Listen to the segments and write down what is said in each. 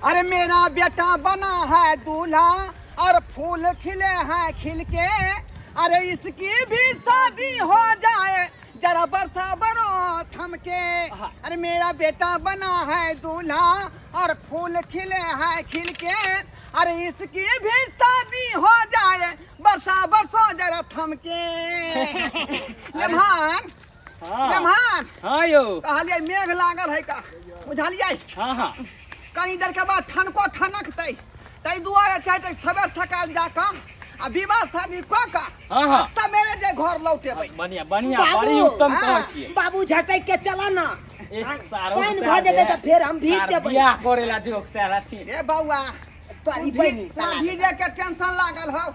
अरे मेरा बेटा बना है दूल्हा और फूल खिले हैं खिल के, अरे इसकी भी शादी हो जाए जरा बरसा बरो थम के। अरे मेरा बेटा बना है दूल्हा और फूल खिले हैं खिल के, अरे इसकी भी शादी हो जाए बरसा बरसो जरा थम के। लेमहान लेमहान। हाँ यौ। कहलियै मेघ लागल है का, बुझलियै? हाँ हाँ। कनी देर के बाद ठनको ठनकतै, ताहि दुआरे चाहै छै सबेर सकाल जाकऽ आ विवाह शादी कऽ कऽ हाँ, हाँ। आ सवेरे जे घर लौटेबै। बढ़िया बढ़िया, बाबू, बड़ी उत्तम हाँ। कहै छियै। बाबू झटक के चला ना, एक सारो पानि भऽ जेतै तऽ फेर हम भीज सार जेबै। बियाह करे ला जोकता छी। रे बौआ, तोरी बहिनी साला। भीजे के टेंशन लागल हौ।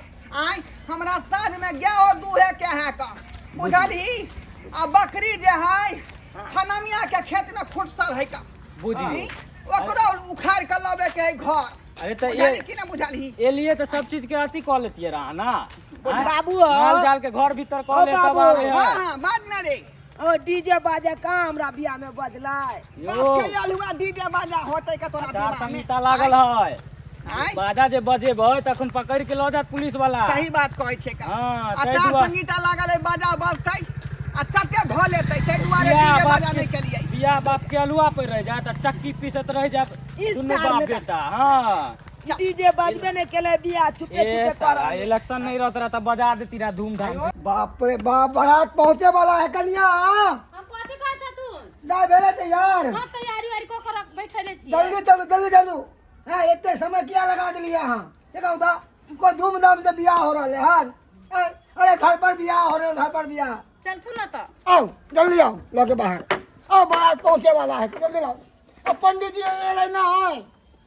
आय हमरा साँझ में गायो दूहे के है का, बुझलही? आ बकरी जे है हनमिया के खेत में खुटसल है का, बुझियौ। ओकरो उखाड़ के लबे के है घर। अरे तऽ बुझलही कि ना बुझलही? एलिए तऽ सब चीज के अथी कऽ लेतियै रहा ना। बाबू माल जाल के घर भीतर कऽ ओ ले तब बाबू। आबे है। हाँ हाँ, बात ना रे। ओ डीजे बाजा कहाँ हमरा बियाह में बजलै? यो। बाप के आलुआ डीजे बाजा होतै का तोरा आचार विवाह में? संहिता लागल है। आय? बाजा जे बजेबै तखन पकड़ के लऽ जायत पुलिस वाला। सही बात कहै छै का। हाँ, ताहि आचार दुआरे- संहिता लागल है, बाजा बजतै आ चटे धऽ लेतै, ताहि दुआरे बियाह डीजे बाप बाजा के- नहि केलियै। बियाह बाप के अलुआ पर रहि जायत आ चक्की पीसत रहि जायत ई दुनू साल बाप में तऽ- बेटा। हाँ डीजे बजबे नहीं केले, बियाह छुपे ए छुपे साला करल। इलेक्शन नहीं रहत रहा त बजा देती रहा धूमधाम। बाप रे बाप, बारात पहुंचे वाला है कन्या। हम कथी कहै छथुन? नहीं भेले तैयार? सब तैयारी उयारी कऽ के रख बैठले छी। जल्दी चलू जल्दी चलू। हाँ इतने समय क्या लगा दिलिए अहाँ? देखो ता कोई धूमधाम से बियाह हो रहा है। हाँ अरे घर पर बियाह हो रहा है, घर पर बियाह। चलथुन ना तो। आओ जल्दी आओ, लगे बाहर आओ, बारात पहुंचे वाला है, जल्दी लाओ। अब पंडित जी ये ना है।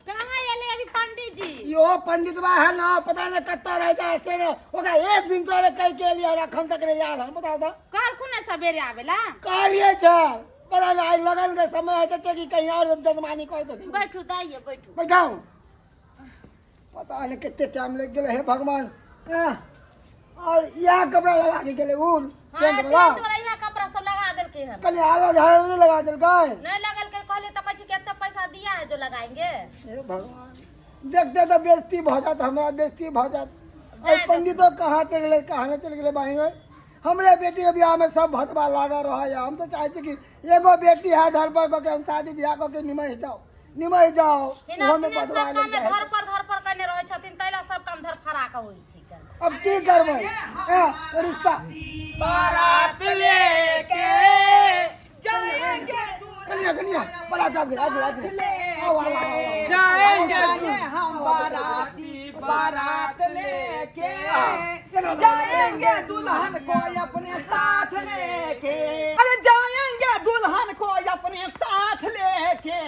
कहाँ एले अभी पंडित जी? यो पंडित बा है ना, पता नहीं कत्ता रह जाए ऐसे ना, ओकरा एक दिन तो कह के लिए अखन तक नहीं यार। हम बताओ तो। कहलखुन ना सवेरे आवेला? कहलिए छे, पता नहीं आई लगन के समय है ते कि कहीं और जजमानी कर दे। बैठू दाइये बैठू। बैठाओ। पता नहीं कितने टाइम लग गेले हे भगवान। हाँ, और यह कपड़ा लगा के गेले ऊन हाँ, टेंट वाला। टेंट वाला इहा कपड़ा सब लगा देलके हन। कनी आलो झाड़ू नहीं लगा देलकै? नहीं लगल के कहले तो कहै छै कि एते पैसा दिया है जो लगाएंगे। हे भगवान, देखते तो बेइज्जती भऽ जात, हमरा बेइज्जती भऽ जात। जाय अरे दो। पंडितो कहाँ चलि गेलै, कहाँ नहि चलि गेलै बाही में। हमरे बेटी के बियाह में सब भतवा लागल रहै। हम तऽ चाहै छी कि एगो बेटी है धर पर कऽ के हम शादी बियाह कऽ के निमहि जाओ, निमहि जाओ। हिना ओहो में अपने बदवा सब नहि काम में चाहै धर पर धर पर कने रहै छथिन, तैला सब काम धर फरा के होइ छै। अब की करबै? हाँ, रिश्ता बारात लेके जाएंगे कनिया कनिया बारात आबि गेल, आबि गेल, आबि गेल। आओ, आओ, आओ, आओ। जाएंगे जाएंगे हम बाराती बारात लेके, जाएंगे दुल्हन को अपने साथ लेके। अरे जाएंगे दुल्हन को अपने साथ लेके,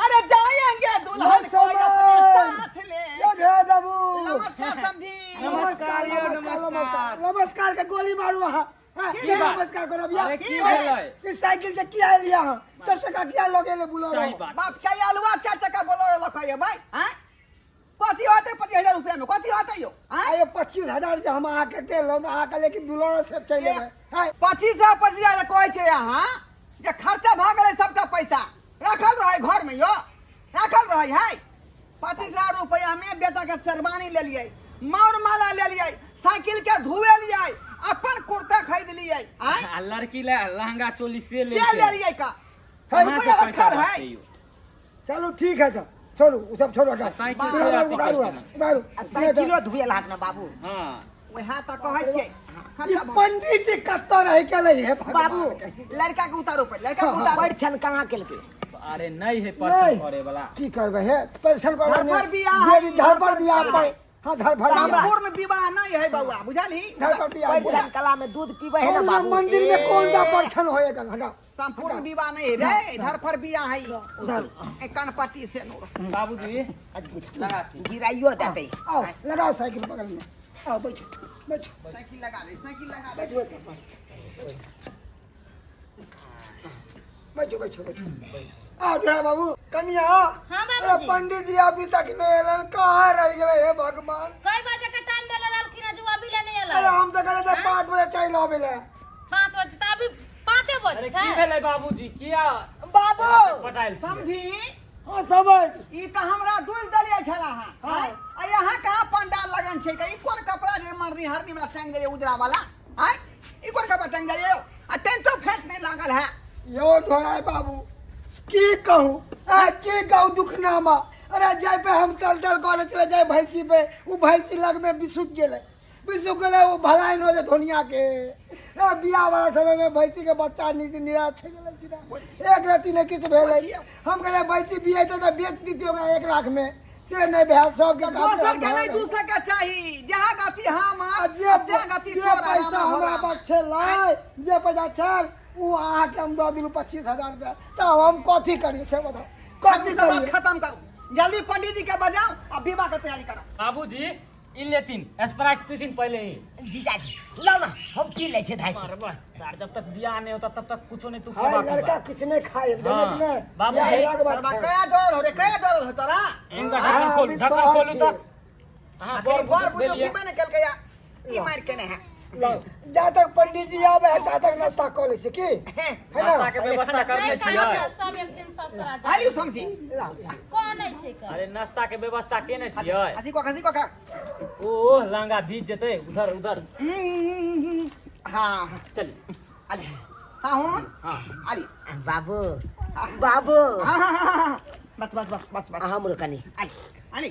अरे जाएंगे दुल्हन को अपने साथ ले। यो ढेर बाबू। नमस्कार समधी। नमस्कार, यो, नमस्कार, नमस्कार। नमस्कार, नमस्कार के गोली मारू अहाँ। हाँ, की के बात? नमस्कार करो भैया। अरे की भेलै? इस साइकिल से की आयल यहाँ? चार चक्का किया लगे ले बुला सही रहो। बात। बाप के आलुआ चार चक्का बोलो लखै भाई। हैं कथी होतै 25,000 रुपया में? कथी होतै यो? हैं? आये 25,000 जे हम अहाँके देलहुँ तऽ अहाँके लेकिन बुलोरो से चलि एबै। हैं? 25,000 कहै छै अहाँ जे खर्चा भऽ गेलै सबटा पैसा रखल रहै घर में यो, रखल रहै है। 25,000 रुपया में बेटा के शेरवानी लेलियै, मार माला लेलियै, साइकिल के धुएलियै, अपन कुर्ता खरीद लियै। आँय? आ लड़की ले लहंगा चोली से से लेलकै। लेलियै का? कहाँ से रुपया पैसा रखल है। बचतै यौ? चलू ठीक है तब, छोड़ू उ सब छोड़ू, हटाओ। साइकिल उतारू, से अथी उतारू, करतै ना। उतारू। आ साइकिलो धुए लाग ना बाबू। हाँ। वएह तऽ कहै छियै। ई खर्चा भऽ- पंडित जी कतऽ रहि गेलै हे भगवान? बाबू। लड़का के उतारू पहिले, लड़का के हाँ, उतारू। बड़ छन कहाँ केलकै? अरे नहीं है परेशान नहीं। करे वाला। की करबै हे परेशान करबै घर पर बियाह है, घर पर बियाह घर पर। हाँ, घर पर बियाह। संपूर्ण विवाह नहीं है बउआ, बुझलही? घर पर बियाह। बड़ छन कला में दूध पीबै है ना छोड़ू ना, बाबू। मंदिर में कौन सा परछन होएगा? हटाओ। संपूर्ण विवाह नहीं रे, घर पर बियाह है। उधर। ए कनपट्टी से नूर। बाबूजी लगा थी। गिराइयो देतै। आओ लगाओ साइकिल बगल में, आओ बैठो बैठो। साइकिल लगा ले, साइकिल लगा ले। बैठो बैठो बैठो बैठो। आओ ढेरा बाबू। कन्या। हाँ, बाबूजी। अरे पंडित जी अभी तक नहीं एलन, कहाँ रह गए हे भगवान? कई बजे के टाइम देले रहलखिन हँ, जो अभी ले नहीं अरे एलै। हम तो कहले थे 5 बजे चलि आबै ले। 5 बजे तऽ अभी 5 बजे अरे छै। की भेलै बाबूजी, किया बाबू पटायल छियै? समझी हाँ समझ। ई तऽ हमरा 2 छला हां। आय आ यहाँ कहाँ पंडाल लगन छै? ई कोन कपड़ा जे मरनी हरनी में टांग देले उजरा वाला? आय ई कोन कपड़ा टांग देले? आ टेंटो फेंट नहीं लागल है। यो ढोराय बाबू, की कहूँ, आ की कहूँ दुखनामा। अरे जाय पे हम तल तल करे चले जाय भैंसी पे, उ भैंसी लग में बिसुक गेलै, बिसुक गेलै, ओ भलाइन हो जाए धोनिया के। आ बियाह वाला समय में भैंसी के बच्चा नीच निराश छे गेलै सीधा, एक रत्ती नहि किछु भेलै। हम कहलियै भैंसी बियेतै तऽ बेच दितियै ओकरा 1 लाख में, से नहि भेल। सबके दोसर के नहीं दूसर के चाही, जहाँ गति हम आ जे से गति जे तोरा। पैसा रामा हो हमरा रामा। पास छलै, जे पैसा छल ओ अहाँके हम दऽ देलहुँ 25,000 रुपया। तऽ हम कथी करी से बताउ, कथी सब बात करी? खत्म करू, जल्दी पंडित जी के बजाओ आ विवाह के तैयारी करो। बाबूजी ई लेथिन स्प्राइट पीथिन पहले ही। जीजाजी लाउ ना, हम पी लै छियै धाइ से। अरे वाह, सार जब तक बियाह नहीं होता तब तक कुछो नहीं तू हाय खेबा लड़का पीबा। किछु नहि खाय। हाँ, बाबू बियाह जी। हेबाक बाद तोरा खाय। कया जोर हो रे, कया जोर हो तोरा? इनका हाँ, ढक्कन खोल, अभी ढक्कन सहज खोलू छियै। तऽ। अहाँ अखनी बड़ बर बुजुर्ग बुझो भेलियै। पीबे ने केलकै या ई मार केने है। लाउ, जा तक पंडित जी आबै है ता तक नाश्ता कऽ लै छी की है ना? नाश्ता के व्यवस्था करने नहीं छियै? तऽ सब एक दिन ससुरा जा। आलू समझी। लाउ, लाउ। कौन नहीं छै का? अरे नाश्ता के व्यवस्था केने छियै? अथी को खसी को खा। ओ लहंगा भीज जेतै, उधर उधर। हाँ चलिए। आली हाँ हूँ। हाँ आली। बाबू बाबू। हाँ हाँ हाँ हाँ, बस बस बस बस बस। हमरो कनी आली आली।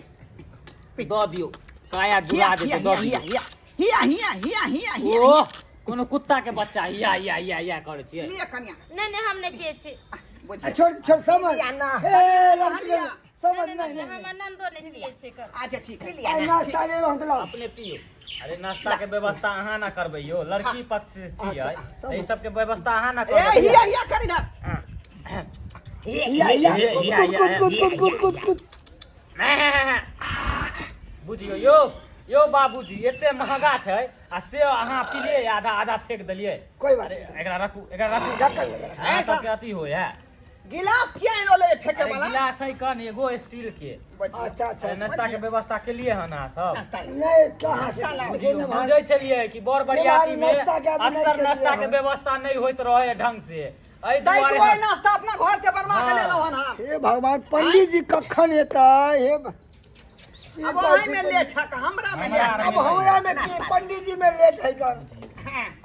दऽ दियौ, काया हिया जुड़ा हिया जेतै, दऽ हिया दियौ। हिया हिया हिया हिया हिया हिया। ओ कोनो कुत्ता के बच्चा हिया हिया हिया हिया करै छियै। लिया कन्या। नहीं नहीं, हम नहीं पिए छी। आ, छोड़ छोड़, समझ लिया ना। ए लड़की लिया। समझ नहीं नहीं नहीं, नहीं हमर नंदो नहीं पिए छै का। अच्छा ठीक है। आ, नाश्ता नहि रहत, लाउ। अपने पियो। अरे नाश्ता के व्यवस्था अहाँ ना करबै यौ, लड़की पक्ष से छियै। अच्छा, एहि सबके व्यवस्था अहाँ ना ए करबै। हिया हिया कर इधर। हिया हिया हिया, कुद कुद कुद कुद कुद कुद। बुझियौ यौ, यौ बाबूजी, एते महंगा छै आ से अहाँ पिलियै आधा आधा फेंक देलियै। कोई बात अरे नहीं। एकरा रखू, एकरा रखू। ढक्कन लगा। अहाँ सबके अथी होय है। गिलास किया एनो ले फेंके अरे वाला? गिलास है कन एगो स्टील के। अच्छा अच्छा। अरे नाश्ता के व्यवस्था केलिए हन अहाँ सब? नाश्ता ला। नहीं कहाँ से नाश्ता लाओ। बुझे न भाई। बुझै छलियै कि बर बरियाती में नाश्ता के अभी नहि अक्सर केलियै नाश्ता के हन। व्यवस्था नहि होइत रहे है ढंग से, एहि ताहि दुआरे दुआरे नाश्ता अपना घर से बनवा के हाँ। लेलहुँ हन हम। हे भगवान, पंडित जी कखन एतै? हे की अब कहै ओहि छी में लेट है, हमरा में हमरा लेट है। अब हमरा में की, पंडित जी में लेट है कन?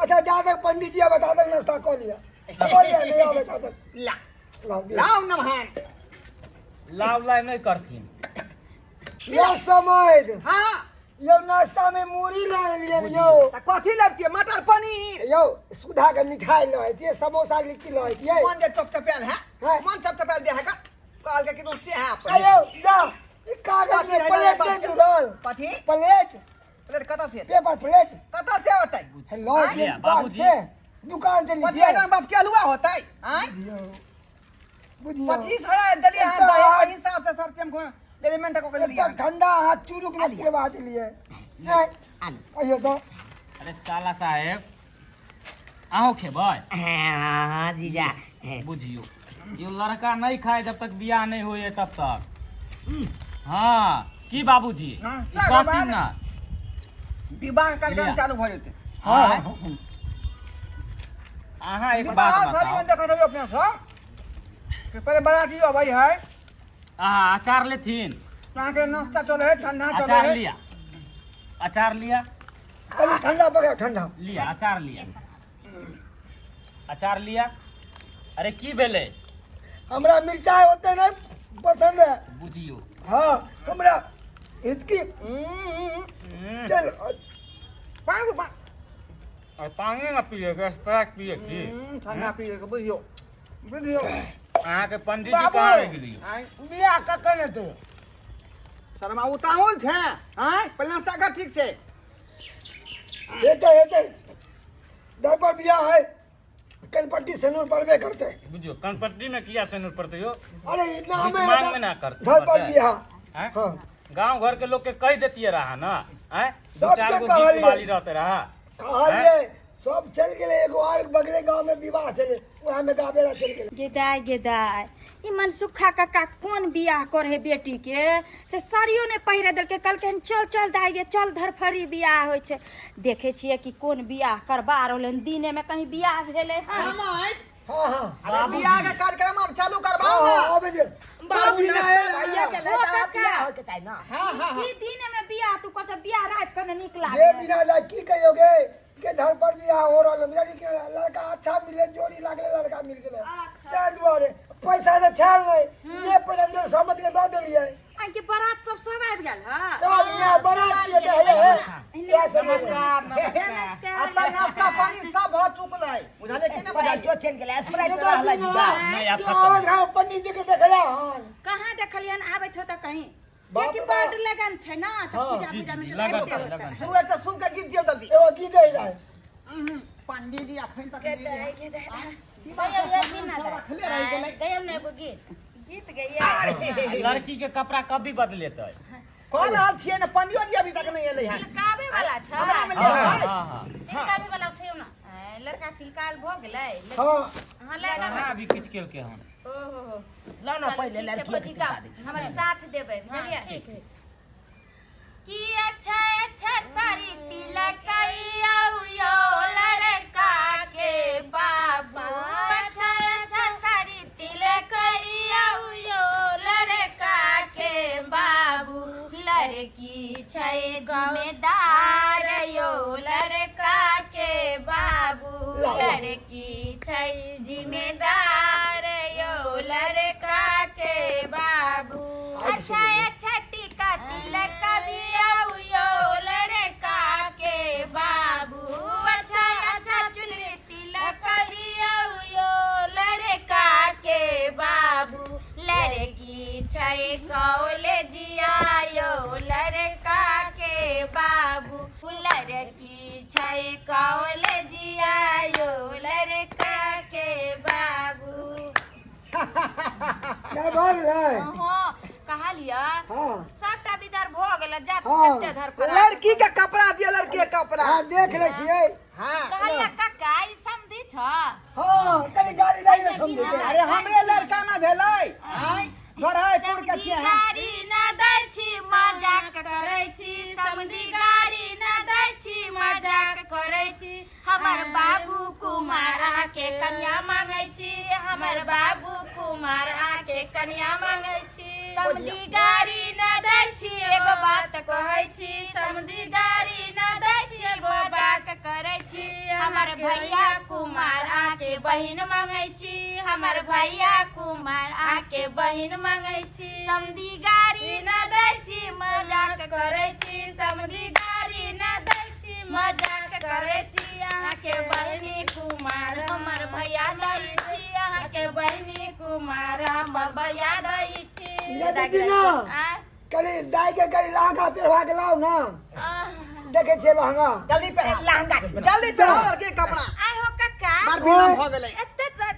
अच्छा, जा तक पंडित जी आवे ता तक नाश्ता कऽ लिअ, कऽ लिअ, नहि आवे ता तक। ला। लाउ दिअ। लाओ नमहान। लाव लाव नहि करथिन। यौ समझ। हाँ। यौ नाश्ता में मूड़ी लऽ एलियन यौ। तऽ कथी लेबतियै? मटर पनीर? यौ सुधा के मिठाई लऽ एतियै, समोसा लिट्टी लऽ एतियै। मन जे चपचपायल है। हाँ। मन चपचपायल दे है का कहल के कि तू से है अपन। आ यौ जा, ई कागज में प्लेट नहीं जुड़ल। कथी प्लेट। प्लेट कतऽ से? Paper plate. कतऽ से होतै? लऽ आँय? जे दुकान बाबूजी। से, दुकान से कथी लितियै। है बाप के हलुआ होतै? आँय? बुझियौ, 25,000 देलियै हन एकटा तऽ ओहि हिसाब से सब टाइम अरेंजमेंट कऽ के देलियै एकटा हन। ठंडा हाथ चुरुक में पिलवा देलियै। आँय, अइयो तऽ। अरे साला साहेब, अहूँ खेबै? हाँ जीजा। बुझियौ यो लड़का नहीं खाए जब तक बियाह नहीं होए तब तक। हाँ की बाबूजी, नाश्ता के कहथिन बाद ना विवाह कार्यक्रम लिया। चालू भऽ जेतै। हाँ अहाँ एक विवाह बात शादी में बताओ। देखत होबै अपने सब कि पहिले बराती अबै है। अहाँ अचार लेथिन? अहाँके नाश्ता चलै है, ठंडा चलै अचार है। लिया, अचार लिया। कनि ठंडा पकड़, ठंडा लिया, अचार लिया, अचार लिया। अरे की भेलै? हमरा मिरचाई ओते नहि पसंद है। बुझियौ। हाँ, हमरा हिचकी। चल। पाँच पा और पानी ना पिए के स्प्राइट पिए की? ठंडा पिए के बुझियौ, बुझियौ। अहाँके पंडित जी बाबू। कहाँ रहि गेलियै? आँय? बियाह कखन हेतै? शर्मा उताहुल छै। आँय, पहिले नाश्ता कर ठीक से। हेतै हेतै, दर पर बियाह है, कनपट्टी सेनूर पड़बे करते। बुझियौ, कनपट्टी में किया सेनुर पड़तै यौ? अरे इतना बीच हमें मांग में ना करते घर पर पड़तै। बियाह। आँय? हाँ। गांव घर के लोग के कह देतिये रहा ना? आँय? दू सबके चार गो गीत कहलियै। वाली रहते रहा। कहलिए सब चल गेलै, एगो आर बगले गांव में विवाह छलै, वएह में गाबे ला चल गेलै। गेदाय गेदाय, ई मनसुखा काका कोन बियाह करे बेटी के से साड़ियो नहि पहिरे देलकै। कहलकै हन चल चल दाइ गे चल, धरफड़ी बियाह होइ छै। देखै छियै कि कोन बियाह करबा रहलै हन, दिनेमे कहीं बियाह भेलै हन? समय। हाँ हाँ अरे बियाह के कार्यक्रम अब चालू करवाओ हाँ ना। हाँ आबे दे। बाबू बिना नाश्ता आयल भैया के ले हो तऽ काका। बियाह होके चाही ना। हाँ हाँ हाँ ई दिन में बियाह तू कहै छ बियाह रात कने नीक जे लागे। बिना जाय की कहियोगे के धर पर बियाह हो रहल है यानी कि लड़का अच्छा मिले जोड़ी लागले लड़का मिल गेलै। अच्छा। ताहि दुआरे पैसा तऽ छल नहि, जे पैसा छलै सहमत के दऽ देलियै। आइ के बारात सब सब आबि गेल ह? सब यहाँ बारात के जे हे हे इएह सब नमस्कार नमस्कार। आ तऽ नाश्ता पानी सब भऽ चुकलै, बुझलियै कि नहि बुझलियै? स्प्राइटो चलि गेलै, स्प्राइट रहलै जीजा। नहीं, आब तू आबैत हँ पंडित जी के देखला हन? कहाँ देखलियन आबैत हो तऽ कहीं बाप कियाकि रे बड बाप। लगन छै ना तऽ हाँ, पूजा जी, पूजा में जी, तऽ लगन आबिते छै, होतै। लगन छै। शुरू एकटा शुभ के गीत दियौ जल्दी। एगो गीत दै रहै। पंडित जी अखन तक नहि एलै। गयो ये भी ना सब रखले रहि गेलै। गयो ने एगो गीत। गीत गैया। लड़की के कपड़ा कभी बदलेतै? कह रहल छियै ने, पंडियो जी अभी तक नहि एलै हन। तिलकाबे वाला छै। हमरा मे हाँ लेबै। हाँ हाँ। तिलकाबे वाला उठियौ ना। ऐ, लड़का तिलकाल भऽ गेलै? हाँ। हाँ लड़का। कहाँ अभी किछु केलकै हन। ओहो हो। ला ना चलू, पहिले ठीक छै, लड़की के भौजी तिलका गाउ। दै छी। हमर साथ देबै, बुझलियै? ठीक है। कि अच्छा अच्छा सारी तिलक आऊ यो लड़का के बाबू, अच्छा अच्छा सारी तिलक आऊ यो लड़का के बाबू, लड़की छै जिम्मेदार यो लड़का के बाबू, लड़की छै जिम्मेदार यो लड़का के बाबू, अच्छा अच्छा टीका तिलक दियाऊ यो लड़का के बाबू, अच्छा अच्छा चुनरी तिलक दियाऊ यो लड़का के बाबू, लड़की छै कॉलेजिया यो लड़का के बाबू, लड़की छै कॉलेजिया यो लड़का के बाबू। क्या भऽ गेलै? हाँ कहलियै। हाँ। सबटा विदार भऽ गेल जा। हाँ। कते धर पर लड़की के कपड़ा दिअ, लड़की के कपड़ा। हाँ देख लै छियै। हाँ। कहलियै काका ई समधी छ? हाँ कनि गाड़ी दाइ ने समझे के। अरे हमरे लड़का ना भेलै आँय गोरहै पुर के छियै हम। गाड़ी न दै छी मजाक करै छी, समधी गाड़ी न दै छी मजाक करै छी, हमर बाबू कुमार अहाँके कन्या मांगै छी, हमर बाबू कुमार अहाँके कन्या मांगै छी, समधी गाड़ी न दै छी एगो बात कहै छी, समधी गाड़ी न दै छी एगो बात करै छी, हमर भैया कुमार अहाँके बहिन मांगै छी, हमर भैया कुमार अहाँके बहिन मांगै छी, समधी गाड़ी न दै छी मजाक करै छी, समधी गाड़ी न दै छी मजाक करै छी, अहाँके बहिनी कुमार हमर भैया दै छी, अहाँके बहिनी कुमार हमर भैया दै छी। ये दीदी ना आ, कनि दाइ के कनि लहंगा पहिरवा के लाउ ना, देखै छियै लहंगा। जल्दी पहन लहंगा। जल्दी पहन लड़की के कपड़ा। आइ हो कक्का, बार विलम्ब भऽ गेलै। एते तक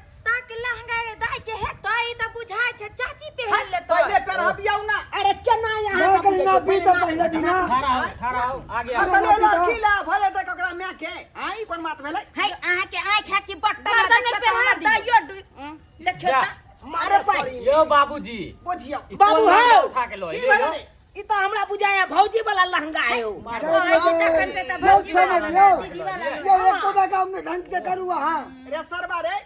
लहंगा के दाइ के हेतै? ई तऽ बुझाइ छै चाची पहिन लेतै। पहिले पहिरबियौ ना। अरे केना यहाँ नहि कनि ना पी तऽ पहिले बिना। खड़ा हो, खड़ा हो, आगे आओ। अतने लड़की ला भले तक ओकरा माय के आइ कोन बात भेलै? है अहाँके आँखि है कि बट्टा? गर्दन में पहिरा दियौ। दाइयो देखियौ जा। तऽ। मारे पाइ। यो बाबूजी। बुझियौ। ई बाबू कोन लहंगा हौ। उठा के लो की एलियै भेलै? यौ? ई तऽ हमरा बुझाया भौजी वाला लहंगा है ओ। तखन से तऽ यौ भौजी समझ वाला यौ दीदी वाला। यौ एकोटा काम नहि ढंग से करू अहाँ। रे सरबा रे,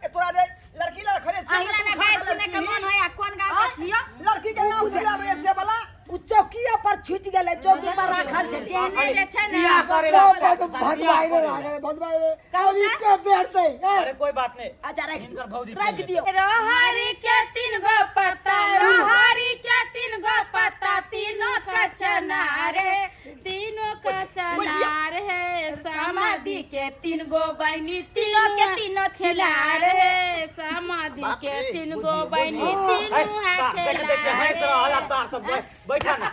ए तोरा रे लड़की ला खड़े से अहिला ना गारि सुने के मन होय आ कोन गाँव के छियौ? लड़की के नाम सुनाबे से वाला। उ चौकिया पर छूटि गेलै, चौकी पर राखल छलै। जेहने जे छै ने बियाह करे सब ला। बात भदवाइ रे लागल भदवाइ रे अभी के बैठतै। अरे कोई बात नहीं। अच्छा राखि हिनकर दियौ, भौजी राखि दियौ। रहरी के तीन गो पत्ता, रहरी के तीन गो पत्ता, तीनों का चनार है, तीनों का चनार है, समाधि के तीन गो बहनी, तीनों के तीनों छिलार है, समाधि के तीन गो बहनी, तीनों है देख देख हंस रहल आ सार सब बैठा ना,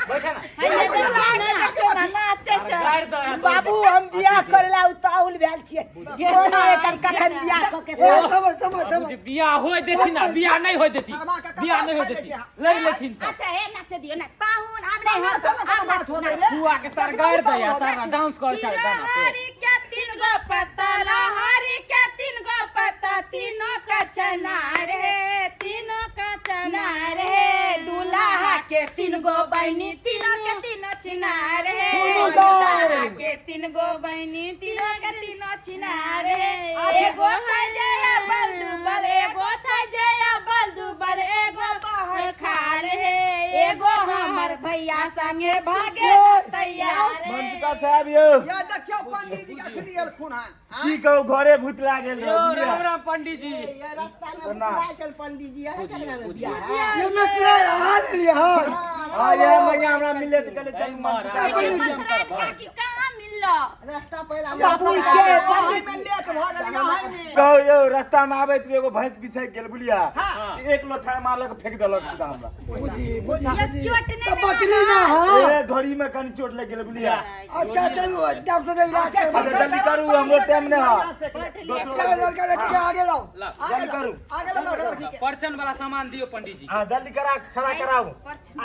बैठा ना। हैया देखियौ ना नाचै छै। गारि दऽ आ तोरा। बाबू हम बियाह करे ला उताहुल भेल छियै, कोनो एकर कखन बियाह कऽ के ए समझ समझ समझ। बाबूजी बियाह होय देथिन ना, बियाह नहीं होय देती, शर्मा का कपड़ा बियाह नहीं होय फाड़ि देती। दै छै। लड़ लेथिन सब। अच्छा हे नाचे दियौ ना पाहुन, आब नहीं समय हंसब, से आब कोनो बात नाचू, होतै नाचू। रे। बुआ के सर गारि दे आ सारा डांस कर छै गाना पे। हरी के तीन गो पत्ता, हरी के तीन गो पत्ता, तीनों का चनार है, तीनों का छिनार हे दूल्हा के तीन गो बहिनी तीनों के तीनों छिनार हे दूल्हा के तीन गो बहिनी तीनों के तीनों छिनार हे एगो छै जया बलदुबर एगो छै जया बलदुबर एगो बहर खार हे एगो हमर भैया संगे भागे तैयार हे मनसुका साहब यौ या देखियौ पंडित जी अखनी एलखुन हन। की कहू घरे भूत लागल यो रहे बुझलियै? राम राम पंडित जी। प्रणाम। ये में किराया अहाँ लेलियै हन आ ये मैया हमरा मिले तऽ कहले चलू मनसुका मंथराइन काकी कहाँ मिललो? बाबू के पंडित में लेट भऽ गेल यहाँ में। कहू यौ रास्ता में आबैत रहे एगो भैंस बिछैक गेल बुझलियै एक लोथा मारलक फेंक देलक सीधा हमरा। बुझी बुझी ये बुझी चोट नहि तऽ बचली ना हाँ ए घड़ी में कनि चोट लागि गेल बुझलियै। अच्छा चलू डॉक्टर के इलाज अच्छा करबै। जल्दी करू हमरो टाइम नहि है। दोसरो चलो लड़का लड़की के आगे लाओ। जल्दी करू। आगे लाओ लड़का लड़की के। परचन वाला सामान दियो पंडित जी। हाँ जल्दी करा खड़ा कराऊ।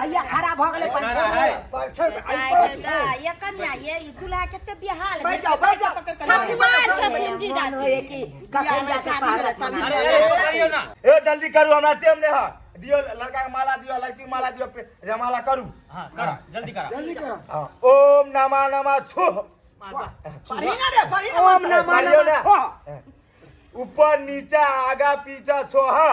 आइया खड़ा भऽ गेलै खड़ा पंडित। है। परछै आई परछै। ये कन्या ये दूल्हा कते बेहाल बैठ जाओ बैठ जाओ। भगवान छथिन जी मन जाति होइए कि कखन जाके शहरत मना। अरे अरे पकड़ियो ना। ए जल्दी करू हमरा टाइम नहि है। दियो लड़का के माला दियो लड़की के माला दियो जमाला करू। हाँ करा जल्दी करा। जल्दी करो। हाँ ओम नमा नमा छु। पढ़ी ना रे पढ़ी ना। ओम नमः पढ़ियो ना। नमः। ऊपर नीचा आगा पीछा सोहा।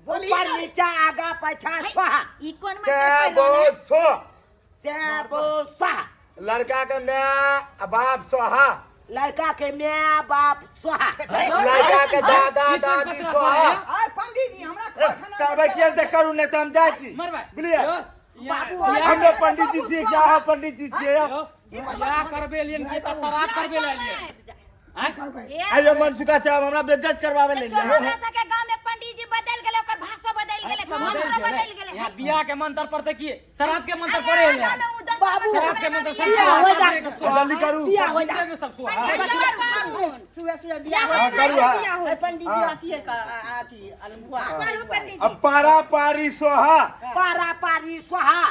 ऊपर नीचा आगा पाछा स्वाहा। ई कोन से मंत्र बो पढ़लो सो। से बो स्वाहा। लड़का के my आ बाप सोहा। लड़का के my बाप स्वाहा। लड़का के दादा दादी सोहा। आय पंडित जी हमरा खाना करबै किया तऽ करू नहि तऽ हम जाइ छी। मर भाई। बुझलियै? यो, बाबू, हमरे पंडित जी छियै कि अहाँ पंडित जी छियै? यो, बियाह करबे लियन कि तऽ शराब करबे ले लियन? आइयो मनसुखा साहब हमरा बेइज्जत करबाबै लेल। हमरा सबके गांव में पंडित जी बदल गेलै, ओकर भाषो बदल गेलै, मंत्र बदल गेलै। यहाँ बियाह के मंत्र पड़ते कि शराब के मंत्र पड़े है? बाबू शराब के मंत्र सब बियाह हो जा। जल्दी करू। बियाह हो जा। सब सुहा। सुबह सुबह बियाह हाँ, करू, हाँ। पंडित जी अथी है अथी अलमुआ। अब पारा पारी सोहा। पारा पारी स्वाहा।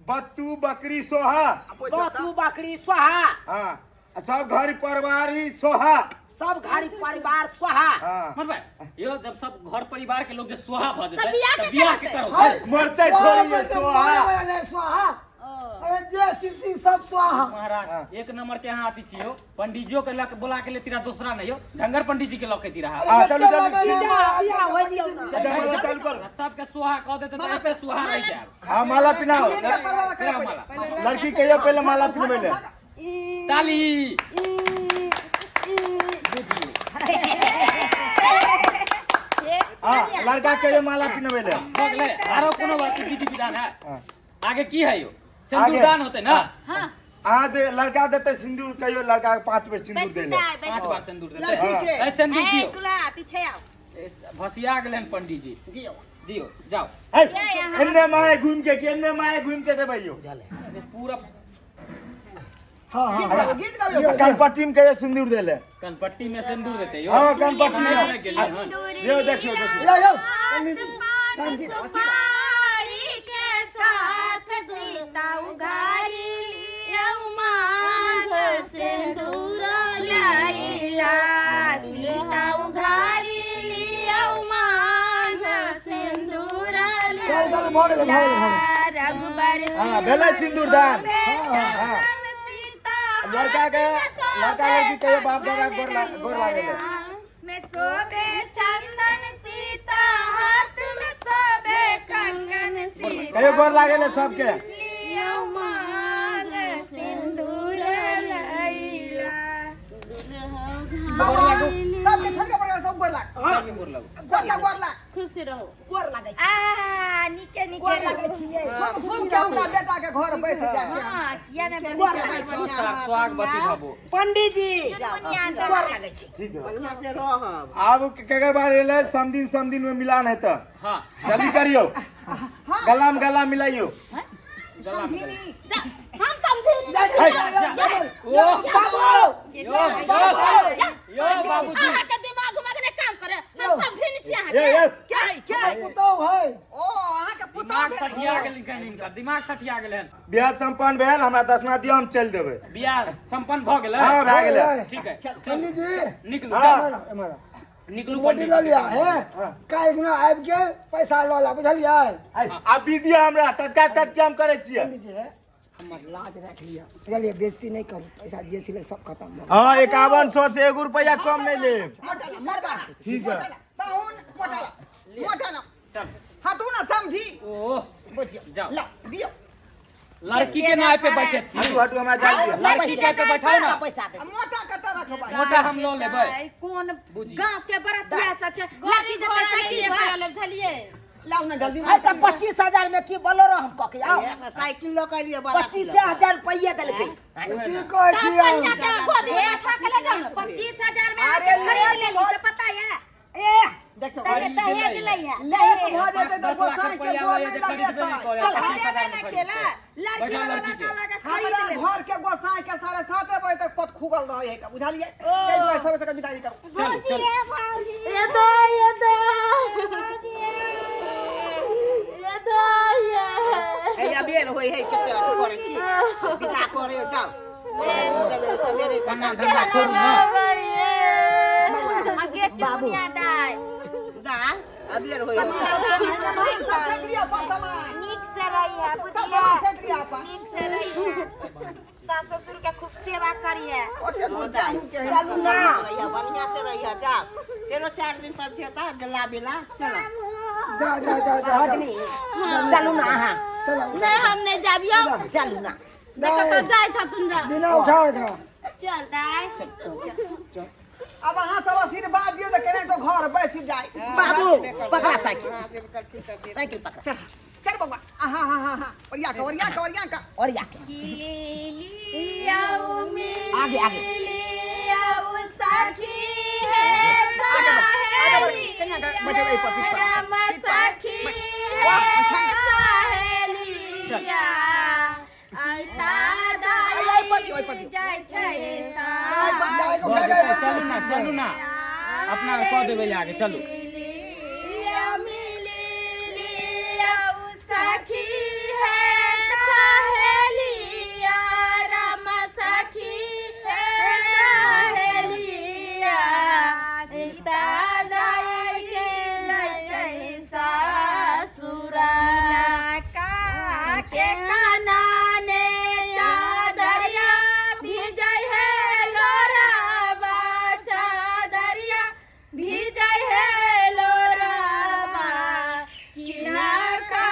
बत्तू बकरी सोहा। बतू बकरी स्वाहा। हाँ सब घर परिवारी सोहा। सब घर परिवार स्वाहा। हाँ मर भाई यो जब सब घर परिवार के लोग जे सुहा भ जेतै तऽ बियाह के तऽ बियाह के करतै? करो। मरते थोड़ी है सोहा। नहीं स्वाहा। अरे जे सीसी सब स्वाहा। महाराज एक नंबर के यहाँ आती छियो पंडित के लक बुला के लेती रहा दूसरा नहीं हो ढंगर पंडित जी के लके ती रहा। हाँ चलू जल्दी। बियाह हो दियौ ना। चालू करू। सबके सुहा कह देते तऽ एते सुहा रहि जायब। हाँ माला पिनाओ। तेरा माला लड़की कहियो पहले माला पिनबै ले। ताली। हाँ लड़का कहियो माला पिनबै ले। भऽ गेलै आरो कोनो बात विधि विधान है? हाँ। आगे की है यो? सिंदूरदान होते ना? अहाँ दे लड़का देते सिंदूर कहियो लड़का के 5 बेर सिंदूर दे ले। 5 बार सिंदूर देते। लड़की के ए सिंदूर दियो। दूल्हा पीछे आओ। भसिया गेलै हन पंडित जी। दियो दियो जाओ। एन्ने माए घूम के कि एन्ने माए घूम के देबै यो। पूरा हाँ हाँ गीत गाबियो। कनपट्टी में कहियो सिंदूर दे ले। कनपट्टी में सिंदूर देते यो। हाँ कनपट्टी में। गेलियै हन। यो देखियो देखियो। यो यो पंडित जी पान सुपारी के साथ सीता उघारी लियौ मांग सिंदूर लैला। सीता उघारी लियौ मांग सिंदूर चल चल भऽ गेलै भऽ गेलै भऽ गेलै। रघुबर हाँ भेलै सिंदूरदान। चंदन सीता लड़का के लड़का लड़की कहियो बाप दादा गोर गोर लागे ले। में शोभे चंदन सीता हाथ में शोभे कंगन सीता कहियो गोर लागे ले सबके। लियौ मांग सिंदूर लैला। बाबा सबके ठनका पड़ गया सब गोर लाग। सबके गोर लागू। गोर लाग गोर लाग। खुश रहो। गोर लागै छी। आ निके निके गोर लागै छियै। सुन सुन के हमरा बेटा के घर बैस जाय के। हां किया ने गोर लागै छी। खुश रह स्वागवती भबो। पंडित जी चुनमुनिया गोर लागै छी। ठीक है आब केकर बार एलै समदिन समदिन में मिलान हेतै। हाँ जल्दी करियो। गला में गला मिलाइयो। गला में गला। हम समझे ओ बाबू यो यो यो बाबूजी। अहाँ के दिमाग उमाग ने काम करे हम समझे नहीं छी अहाँ ए ए क्या है क्या है? पुतहु है। ओ अहाँ के पुतहु दिमाग भेल। सठिया गेल हिनकर दिमाग सठिया गेल हन। बियाह संपन्न भेल हमरा दसमा दियो हम चलि देबै। बियाह संपन्न भऽ गेलै? हाँ भए गेलै। ठीक है चल पंडित जी निकलू हाँ। चल। एम्हर एम्हर। निकलू मोटी पंडित लऽ लिअ हे काल्हि गुना आबि के पैसा लऽ ला बुझलियै आ बीजी हमरा टटका टटके हम करै छियै पंडित जी हे हमर लाज राखि लिअ बुझलियै बेइज्जती नहि करू पैसा जे छलै सब खतम भऽ गेल। हाँ 5100 से एगो रुपया कम नहीं लेब। मोटा ला, मोटा ला। ठीक है। मोटा ला, पाहुन मोटा ला, मोटा ला। चल हटू ना समझी ओ बुझियौ जाओ। ला दियौ लड़की के नाव पे बैठे छी हटू हटू हमरा जाय दिअ। लड़की के पे बैठाओ ना पैसा दे आ मोटा कतऽ रखबै मोटा हम लऽ लेबै कोन बुझी। गांव के बरतिया सब छै लड़की जते साइकिल पर बुझलिए लाउ ना जल्दी आइ तऽ 25,000 में की बोलेरो हम कऽ के आउ साइकिल लऽ के एलियै बड़ा 25,000 रुपैआ देलकै की कहै छी हम? कन्या के गोदी में उठा के ले जाओ ना 25,000 में अरे अरे खरीद ले लेली से पता है ए देखियौ तहे दहेज लै है लेट भऽ जेतै तऽ 10 लाख गोसाई के रुपया गोर लए नहि जे खरीदबे नहि लगेतै करे चल 25,000 लेबे में न केला लड़की बैठा वाला लड़की के। लड़का लगा खरीद हमरा ले घर के गोसाई के 7:30 बजे तक पट खुगल रहै है बुझलियै ताहि दुआरे सबे से विदाई करू। चलू चलू। ये दो ये दो ये दो ये हैया बेर होइ है कते अथी करै छी विदा करै जाउ सवेरे कन्ना सकाल धंधा छोड़ू ना। आगे चुनिया दाय दाल अबेर होइ है। सामान सब सेट लिअ अपन सामान नीक से रही है सब बुझिया सामान सेट लिअ अपन नीक से रही है सास ससुर के खूब सेवा करिए ओते दूर जाहू के है। चलू ना रहिया बढ़िया से रहिया जाओ फेरो 4 दिन पर जेता गला बेला चलो जा जा जा जा जा। भगनी चलू ना अहाँ चलो नहीं हम नहीं जाबियो चलू ना देखो तो जाय छथुन जा बिना उठाओ एकरा चल दाय अब अहाँ सब आशीर्वाद दियौ तऽ केना तो घर बैस जाय। बाबू पकड़ा साइकिल साइकिल पकड़ा। चल चल बौआ आहा हा हा हा ओरिया के ओरिया के ओरिया के और या के आगे आगे सखी है आगे बढ़ आगे बढ़ कनिया के बैठेबै एहि पर सीट पर राम सीट पर। सखी वाह, है अच्छा। सहेलिया सीता ओहि पर दियौ, ओहि पर दाई दियौ। जाइ छै गाय को भऽ गाय जेतै, चलू ना चलू ना अपना कऽ देबै आगे चलू। सखी है सहेलिया राम सखी है सहेलिया सीता दाई के जाइ ससुरा के काना ने चादरिया भिजै है लोराबा चादरिया भिजै है लोराबा किना के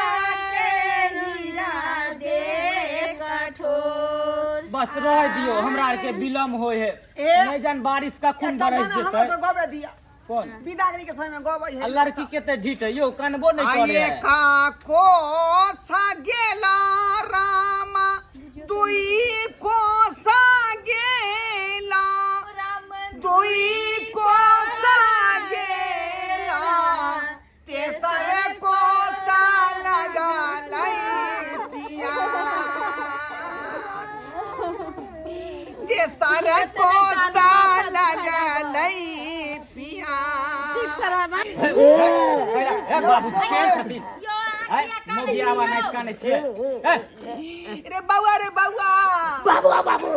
हीरा दे कठोर। बस रह दियो हमरा आर के विलम्ब होय है ए, नहीं जान बारिश कखन एकटा बरस गाना जेतै। हमरा सब गबै दिअ कोन विदागरी के समय में गबै है आ लड़की के ते ढीठ है यौ कनबो नहीं करे आये है। का को सा गेला रामा दुई को सा गेला दुई को सा गेला तेसर को सा लगा लई पिया तेसर को सा लगा लई पिया। ए बाबू केहन छथिन यो है मोगियावा नाइट काने छियै ए रे बौआ रे बौआ बाबू बाबू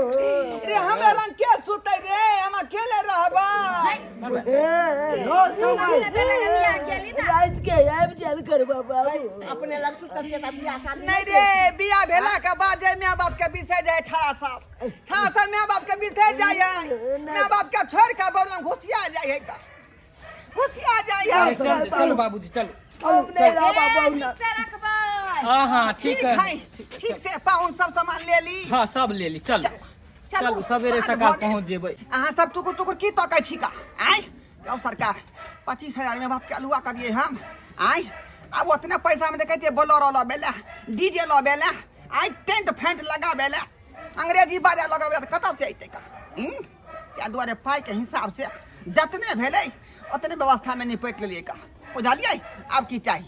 रे हमरा लंग के सुतै रे हम अकेले रहबै। रात के आबि चल कर बाबू अपने लग सुतल छियै तऽ बियाह शादी नहीं रे बियाह भेला के बाद जे माय बाप के बिसरि जाय ठाड़ा सब ठाड़ा सब माय बाप के बिसरि जाय है माय बाप के छोड़ के बबलम घुसिया जाय है का घुसिया जाय है। चल चलू बाबूजी चलू हम नहीं रह बाबू ना ठीक से रखबै। हाँ हाँ ठीक ठीक है है ठीक से पाउन सब सामान ले ली। हाँ सब ले ली चलू चलू सवेरे साँझ सकाल भऽ गेल। पहुँच जेबै। अहाँ सब टुकुर टुकुर की तकै छी का आय यौ सरकार 25,000 में बाप के अलुआ करिए हम आय आब ओतने पैसा में देखै छियै बोलेरो लबे ला डीजे लबे ला आय टेंट फेंट लगाबे ला अंग्रेजी बाजा लगाबे ला तऽ कतऽ से अयतै का ताहि दुआरे पाइके हिसाब से जतने भेलै ओतने व्यवस्था में निपटि लेलियै का बुझलियै आब की चाही।